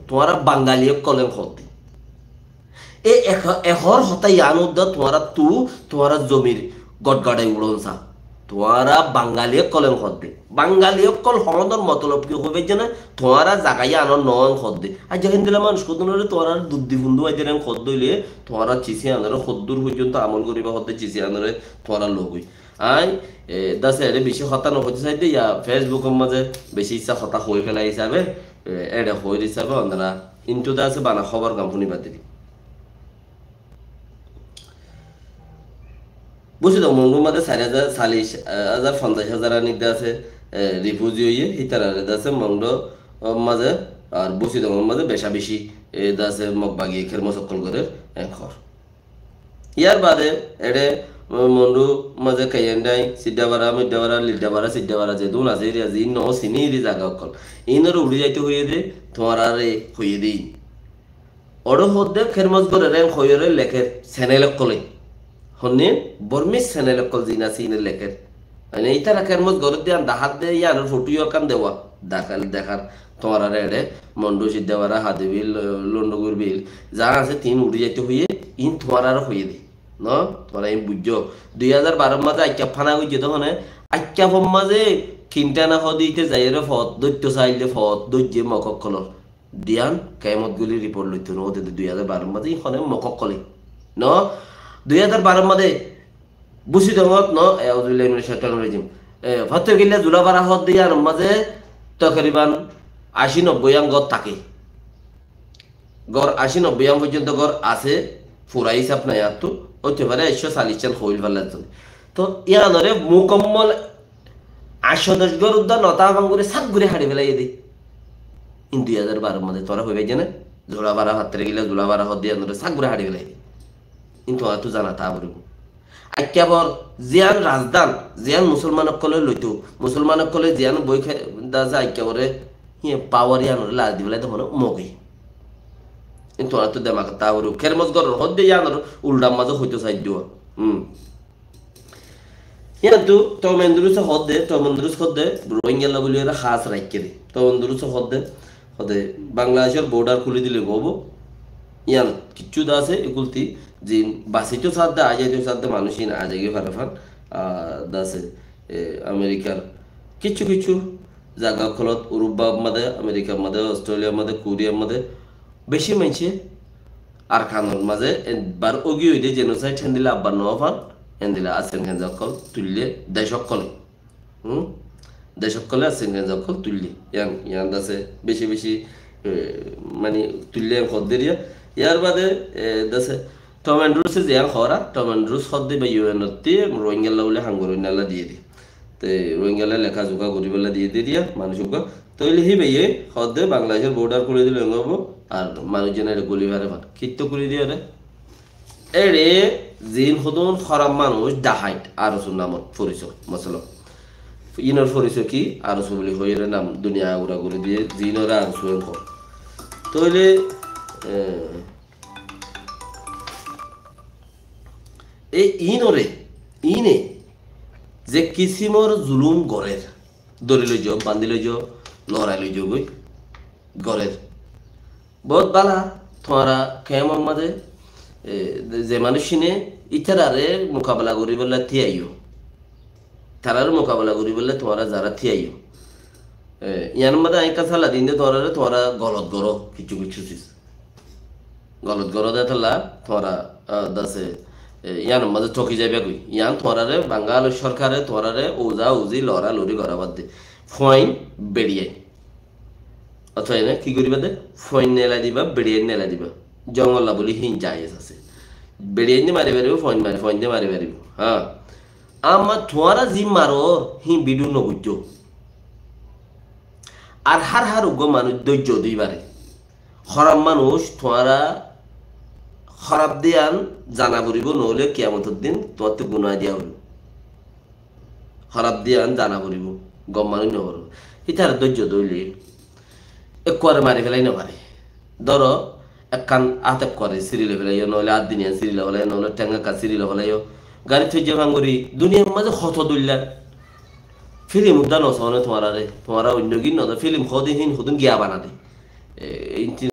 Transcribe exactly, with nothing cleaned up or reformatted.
Tuáñra Bangali ókkol en hoódde. E ehó-, ehór hotá yián uddá tuáñrattú, tuáñrar zomir gotgadai uçón sa. Tuáñra Bangali ókkol en hoódde. Bangali ókkol hoónor motolob ki hoói faijjó né? Tuáñra zaga yiánor noó en hoódde. Aijja héndilla manúic hodúnore tuáñra duddi fundú aidér en hoódde óile, tuáñra cis yiánore hoddúr foijjonto amol goríba hoódde cis yiánore tuáñra logói. Añí, e, dase eçé beci hotá no hoitó saidde, ya Facebook or mazé beci issá hotá hoói félai hísabe, e, eçé hoóir hísabe onora intu dase bana hóbor gán fúniba deri. Busidong Mongrur mazé sair házar, sallic, e, házar, fonzaic házar aní dase, e, rifuzi óiye, hítarare dase Mongrur or mazé, ar Busidong or mazé beca beci, e, dase Mog bagi Kermos ókkol gorér, en hoór. Yar bade eçé, uh, Mondu mazé Keyendai, Siddabara, Middabara, Liddabara, Siddabara, zedún asé eriya, ziín no siní eri zaga ókkol. Iínoré uçí zaito hoiyé dé, tuáñrare hoiyé dé iín. Oçé hoódde Kermos goré reng hoiyóre lekér, senel ókkole. Honné, Bormis senel ókkol ziín asé iíne lekér. Mane, ítara Kermos gorédde yián dahádde, yiánor fotóyo ekkán dewa, dakal-, dekár, tuáñrare eçé, Mondu, Siddabara, Hadibil, Londogur bil, za asé, tin uçí zaito hoiyé, iín tuáñrare hoiyé dé. No? Tuáñra iín buijjó. Dui házar baror mazé Aikka fana goijjé de hone, Aikka for mazé Kintana hodé ite zaiyóre fot dóitto sailde fot dóijje Mog ókkolor. Diyan kemot guli riport loitto no de dui házar baror mazé, hone Mog ókkole. No, dui házar baror mazé Busidongot no, e, auzubillahi minash shaitanir rajim. E, Fattorkilla Zulafara hodde yiánor mazé tokriban aci nobboi an gór táke. Gór aci nobboi an foijjonto gór asé, fura hísab nai attú, óite fare ekcó sallic an hoil félaiye. Toh yiánore mukammol Añcó doc gór uddá no táa fán gorí sák gorí haçi félaiye dé. Iín dui házar baror mazé tuáñra hoi faijjó né? Zulafara, Fattorkilla Zulafara hoó dé yiánore sák gorí haçi félaiye dé. Iín tuáñrattú zana táa foribó. Aikka for ziyán razdan, ziyán musolman ókkole loito, musolman ókkole ziyán boi khe-, dase Aikka fore, híyan pawar yiánore lari di félai dé hono Moge. Iín tuáñrattú demak táa foribó. Kermos goror hoó dé yiánor uldhar mazé hoito saidde. Hum. Yíantu Tom Andrews e hoódde, Tom Andrews hoódde, Rohingyalla buli ore hás raikké de. Tom Andrews e hoódde, hoódde Bangladecor border kúli dile góbo. Yían kiccú de asé, e kúlti, zin basaito saádde, azaito saádde manúic in azai goi fare fán, a, de asé, e, Amerikar kiccú kiccú zaga ókkolot, Urubba mazé, Amerikar mazé, Australia mazé, Korea mazé, beci maincé Arkanor mazé, e, bar ógi óide genocide héndilla abbar no fán, héndilla Arsen Genza ókkol tuille, dec ókkole. Hum? Dec ókkole Arsen Genza ókkol tuille. Yián, yián de asé beci beci, e, mani tuille yián hoódde riya. Yar bade, e, de asé Tom Andrews e ziyán hoór, Tom Andrews hoódde ba U N ottí Rohingyalla buli ham goróinnálla diyé de. Te Rohingyalla leká zuká goríbolla diyé de riya, manúic uggúa. Tóile híbaye hoódde Bangladecor border kúli dile óibo, ar manúic zone ere goli fare fán. Kittó kúli diyé ere? Ere zin hodún hóraf manúic dahait, ARSO namot foriso, mosolo. Inor foriso ki? ARSO buli hoiyóre nam duniya ura gorí diyé, zinore ARSO en hoó. Tóile, e, e inore, ine, ze kisimor zulum gorér, dóri loizo, bandi loizo, lorai loizo goi, gorér. Bout bála, tuáñra kemor mazé, e, ze manúic ine ítarare mukabela goríbolla tíyaiyó. Tarare mukabela goríbolla tuáñra zara tíyaiyó. E, yián mazé añí ekkán sala din de tuáñrare, tuáñra golot goró, kiccú kiccú sis. Golot goró de tolla, tuáñra, a, de asé, e, yián mazé tóki zaiba goi. Yián tuáñrare, Bangal sorkare tuáñrare, uza uzi, lora lori gorá badde. Fuain, beçiyain. Ótoba ene ki goriba de? Fuain nelai diba, beçiyain nelai diba. Jongolla buli hín jaiz asé. Beçiyain de mari faribo, fuain mari, fuain de mari faribo. Ha. Amma tuáñra zi maror, hín bidiu no goijjo. Ar hár hár uggúa manúic dóijjo dói fare. Hóraf manúic tuáñra hóraf de yián zana foribo, noóile kiyamotor din tuáñrattú guná diya óibo. Hóraf de yián zana foribo, gom manúic no foribo. Hítara dóijjo dóile ekkuare mari félai no fare. Dóro, ekkán át ekkuare siri loi félaiyo, noóile át din yián siri loi félaiyo, noóile theng ekkán siri loi félaiyo. Garit foijja fán gorí, duniyar mazé hoto dóilla filim uddá no soóne tuáñrare, tuáñra oinno gin no dé, filim hoó de hín hodún giya bana de. E, inti